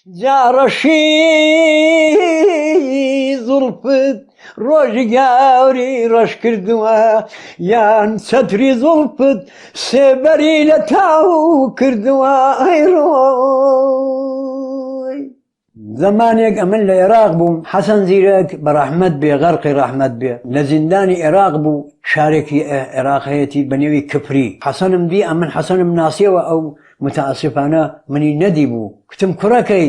جا ڕەشی زوڵفت ڕۆژی گاوری ڕەش کردووە یان چەتری زوڵفت سێبەری لە تاو کردووە ئەی ڕۆی. زەمانێک ئەمن لە ئێراق بووم، حەسەن زیرەک بە ڕەحمەت بێ غەرقی ڕەحمەت بێ، لە زیندانی ئێراق بوو، شارێکی ئێراق هەیەتی بە نێوی کفری، حەسەنم دی، ئەمن حەسەنم ناسیەوە ئەو متاسفانە منی نەدیبوو، کوتم کوڕەکەی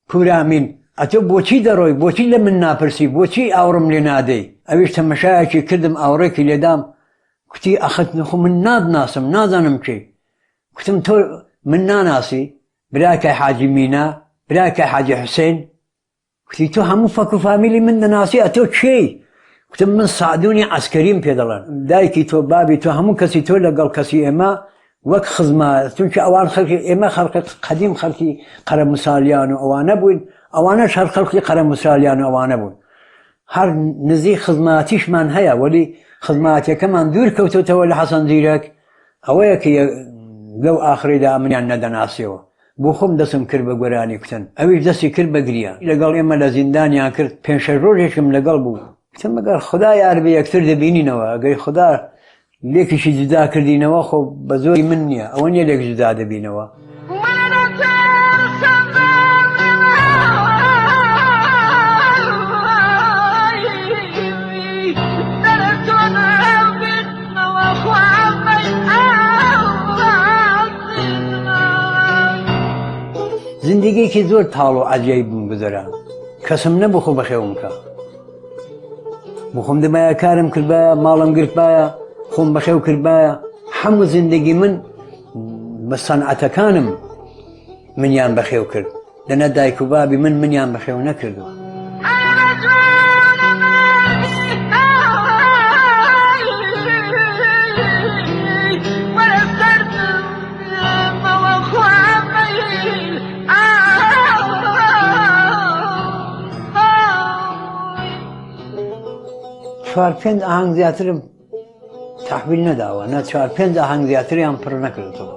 پورامین ئەتۆ بۆچی دەڕۆی، بۆچی لە من ناپرسی، بۆچی ئاوڕم لێ نادەی؟ ئەویش تەمەشایەکی کردم ئاوڕێکی لێدام، کوتی ئەخت خۆ من ناتناسم، نازانم کێی؟ کوتم تۆ من ناناسی؟ براکەی حاجی مینا، براکەی حاجی حوسێن، کوتی تۆ هەموو فەک و فامیلی من دەناسی ئەتۆ کێی؟ کوتم من سەعدونی عەسکەریم پێ دەڵێن، دایکی تۆ بابی تۆ هەموو کەسی تۆ لەگەڵ کەسی ئێمە وەک خزمە، چونکە ئەوان خەڵکی ئێمە خەڵکی قەدیم خەڵکی قەرەموسالیان و ئەوانە بووین، ئەوانەش هەر خەڵکی قەرەموسالیان و ئەوانە بوون. هەر نزیک خزماتیشمان هەیە، وەلی خزماتیەکەمان دوور کەوتۆتەوە لە حەسەن زیرەک، ئەوەیە کە لەو ئاخرەیدا منیان نەدەناسیەوە. بۆ خۆم دەستم کرد بە گۆرانی کوتن. ئەویش دەستی کرد بە گریان. لەگەڵ ئێمە لە زیندانیان کرد. پێنج شەش ڕۆژێکم لەگەڵ بوو. کوتم ئەگەر خودا یار بێ یەکتر دەبینینەوە، ئەگەر خودا لێکیشی جودا کردینەوە خۆ بە زۆری من نییە، ئەوە نییە لێک جودا دەبینەوە. زیندگیەکی زۆر تاڵ و عەجەیبم گوزەرا کەسم نەبوو خۆ بەخێوم کە بخۆم دەبایە کارم کردبایە ماڵم گرتبایە خۆم بەخێو کردبایە هەموو زیندگی من بە سەنعەتەکانم منیان بەخێو کرد دەنا دایک و بابی من منیان بەخێو نەکردووە. چوار پێنج ئاهەنگ زیاترم تەحویل نەداوە نە چوار پێنج ئاهەنگ زیاتریان پڕ نەکردەوە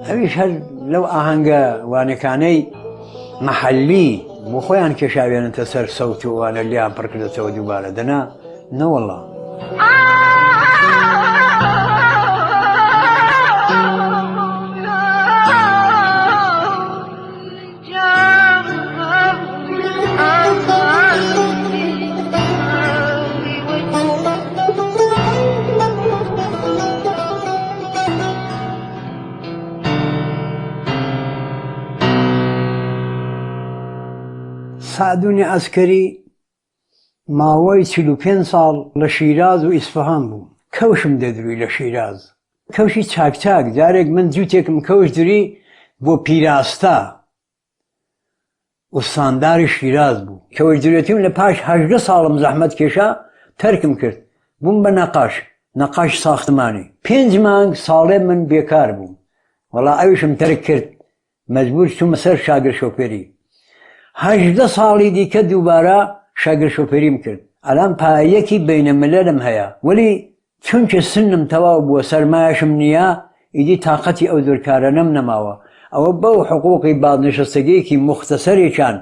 ئەویش هەر لەو ئاهەنگە وانەکانەی محەلی بۆ خۆیان کێشاوێنتە سەر سەوت و وانە لیان پڕکردەوە دووبارە دەنا نەوەڵا. سەعدونی عەسکەری ماوەی 45 ساڵ لە شیراز و ئیسفەهان بوو کەوشم دەدروی لە شیراز کەوشی چاک چاک جارێک من جووتێکم کەوش دری بۆ پیراستا ئوستانداری شیراز بوو. کەوشدرێتیم لە پاش 18 ساڵم زەحمەت کێشا تەرکم کرد بووم بە نەقاش نەقاش ساختمانی پێنج مانگ ساڵێ من بێکار بووم وەڵا ئەویشم تەرک کرد مەجبور چوومە سەر شاگر شۆفێری 18 ساڵی دیکە دووبارە شاگر شۆفێریم کرد ئەلان پایەکی بینە مللم هەیە وەلی چونکە سنم تەواو بووە سەرمایەشم نییە ئیدی تاقەتی ئەو جۆر کارەنەم نەماوە ئەوە بەو حقوقی بازنشستگیەکی موختەسەرێکیان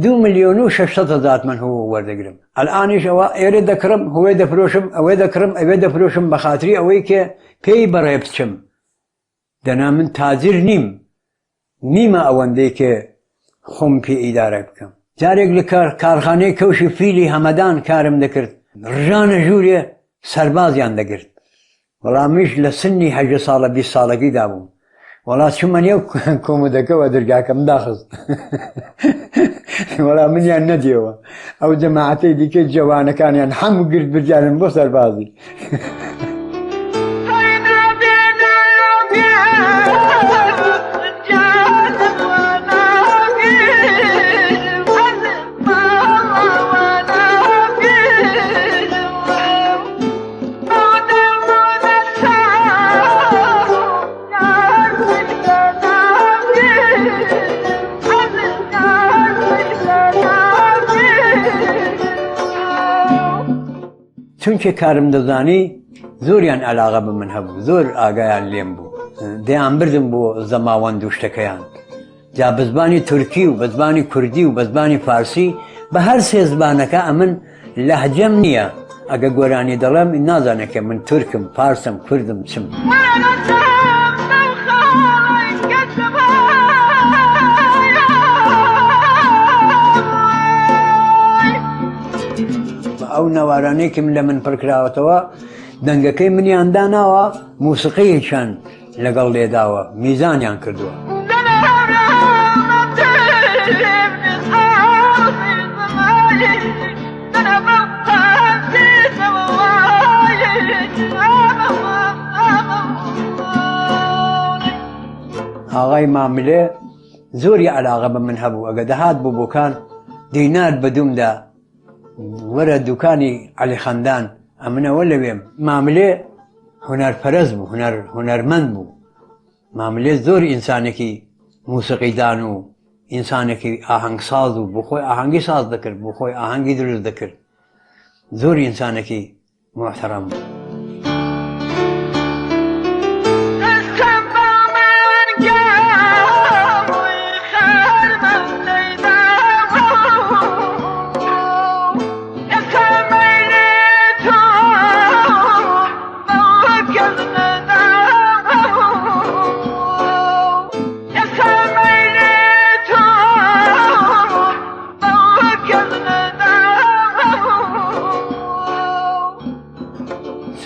دوو ملیۆن و 600 هەزار تمەن حقوق وەردەگرم ئەلئانیش ئەوە ئێرە دەکڕم هوێ دەفرۆشم ئەوێ دەکڕم ئەوێ دەفرۆشم بەخاتری ئەوەی کە پێی بەڕێ بچم دەنا من تاجر نیم نیمە ئەوەندەی کە خۆم پێ ئیدارە بکەم. جارێک لە کارخانەی کەوشی فیلی هەمەدان کارم دەکرد، ڕژانە ژوورێ سەربازیان دەگرت. وەڵا منیش لە سنی 18 ساڵە 20 ساڵەکیدا بووم. وەڵا چوومە نێو کۆمۆدەکەوە دەرگاکەم داخست. وەڵا منیان نەدیەوە. ئەو جەماعەتەی دیکەی جەوانەکانیان هەموو گرت بردیانم بۆ سەربازی. چونکە کارم دەزانی زۆریان ئەلاغە بە من هەبوو زۆر ئاگایان لێم بوو دەیان بردم بۆ زەماوەند و شتەکەیان. جا بە زمانی تورکی و بە زمانی کوردی و بە زمانی فارسی بە هەر سێ زمانەکە ئەمن لەهجەم نییە ئەگە گۆرانی دەڵێم نازانێت کە من تورکم فارسم کوردم چم. ئەو نەوارانەی کە لە من پڕکراوەتەوە دەنگەکەی منیان داناوە موسیقییەکیان لەگەڵ لێداوە میزانیان کردووە. ئاغای ماملێ زۆری علاقە بە من هەبوو ئەگە دەهات بۆ بۆکان دینار بە دومدا وەرە دوکانی عەلی خەندان ئەمنەوە لەوێم ماملێ هونەرپەرست بوو هونەر هونەرمەند بوو ماملێ زۆر ئینسانێکی موسیقیدان و ئینسانێکی ئاهەنگساز و بۆ خۆی ئاهەنگی ساز دەکرد بۆ خۆی ئاهەنگی دروست دەکرد زۆر ئینسانێکی موحتەرەم بوو.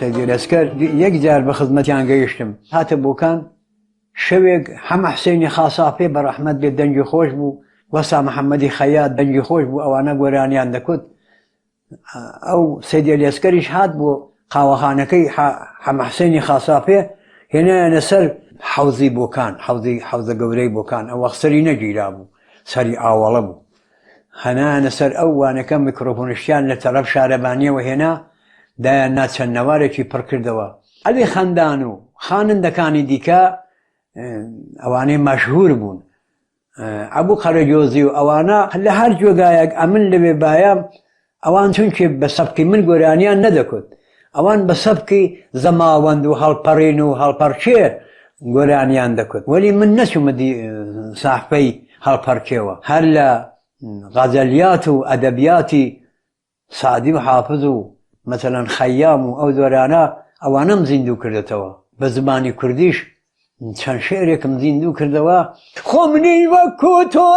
سەیدی لەسکەر یەک جار بە خزمەتیان گەیشتم هاتە بۆکان شەوێک حەمە حسێنی خاسافێ بە ڕەحمەت بێ دەنگی خۆش بوو وەسا محەممەدی خەیات دەنگی خۆش بوو ئەوانە گۆرانیان دەکوت ئەو سەیدی لەسکەریش هات بۆ قاوەخانەکەی حەمە حسێنی خاسافێ هێنایانە سەر حەوزی بۆکان حەوزی حەوزە گەورەی بۆکان ئەو وەخت سەری نەگیرا بوو سەری ئاوەڵە بوو هەنایانە سەر ئەو وانەکە میکرۆفۆنشتیان لە تەڕەف شارەبانیەوە هێنا دایان نا چەند نەوارێکی پڕ کردەوە عەلی خەندان و خانندەکانی دیکە ئەوانەی مەشهور بوون ئەبوو قەرەگۆزی و ئەوانە لە هەر جۆگایەک ئەمن لەوێ بایە ئەوان چونکێ بە سەبکی من گۆرانیان نەدەکوت ئەوان بە سەبکی زەماوەند و هەڵپەڕین و هەڵپەڕکێ گۆرانیان دەکوت وەلی من نەچوومە ساحپەی هەڵپەڕکێوە هەر لە غەزەلیات و ئەدەبیاتی سەعدی و حافز و مەسەلەن خەیام و ئەو دۆرانە ئەوانەم زیندوو کردەتەوە بە زمانی کوردیش چەند شعرێکم زیندوو کردەوە خۆ منی وەکو تۆ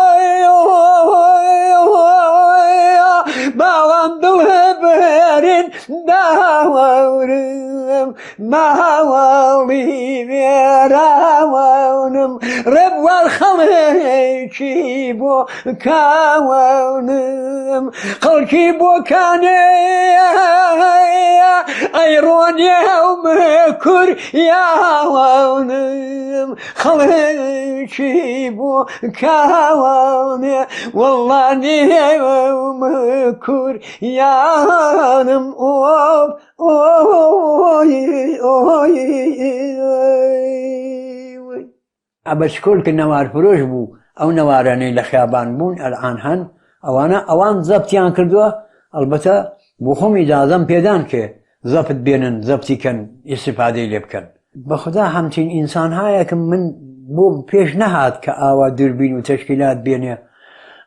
باوام دڵ بەرین داوەورم ماوەڵی وێراوەونم ڕێبوار خەڵکی بۆ کاوەونم خەڵکی بۆکانێ ئەیڕۆنێ مکور یاوەونم خەڵکی بۆ کاوەونێ وەڵا نێوە مکور یانم ئۆ ئەبەچکۆل کە نەوارفرۆش بوو ئەو نەوارانەی لە خیابان بوون ئەلعان هەن ئەوانە ئەوان زەبتیان کردووە ئەلبەتە بۆ خۆم ئیجازەم پێدان کێ زەفت بێنن زەبتی کەن ئیسیفادەی لێ بکەن بەخدا هەمچین ئینسان هایەکم من بۆ پێش نەهات کە ئاوا دووربین و تەشکیلات بێنێ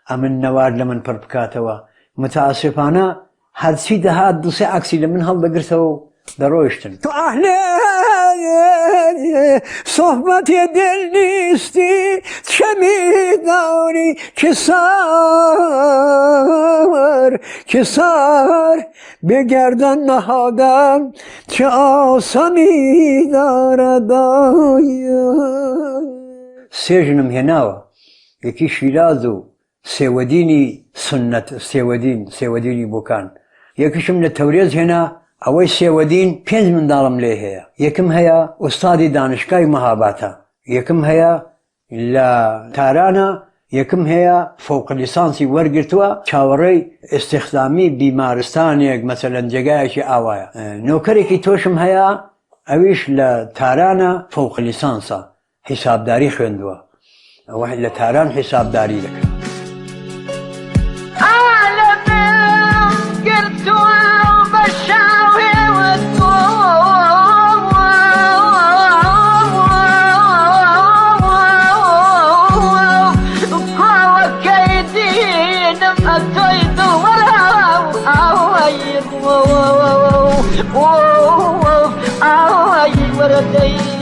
ئەمن نەوار لە من پڕ بکاتەوە متاسفانە هەرچی دەهات دوو سێ عەکسی لە من هەڵدەگرتەوە و دەڕۆیشتن. تو اهل صحبت دل نیستی چه میدانی که سر که سر به گردن نهادن چه آسانی دارد سێ ژنم هێناوە یەکی شیراز و سێوەدینی سوننەت سێوەدین سێوەدینی بۆکان یەکیشم لە تەورێز هێنا ئەوەی سێوەدین پێنج منداڵم لێ هەیە یەکم هەیە ئوستادی دانشگای مەهاباتە یەکم هەیە لە تارانە یەکم هەیە فەوق لیسانسی وەرگرتووە چاوەڕێی ئیستیخدامی بیمارستانێک مەسەلەن جێگایەکی ئاوایە نۆکەرێکی تۆشم هەیە ئەویش لە تارانە فەوق لیسانسە حیسابداری خوێندووە ئەوە لە تاران حیسابداری دەکرد. برینم ئەتۆی دڵ وەرە ئاوای ئاوای وەرە دەی.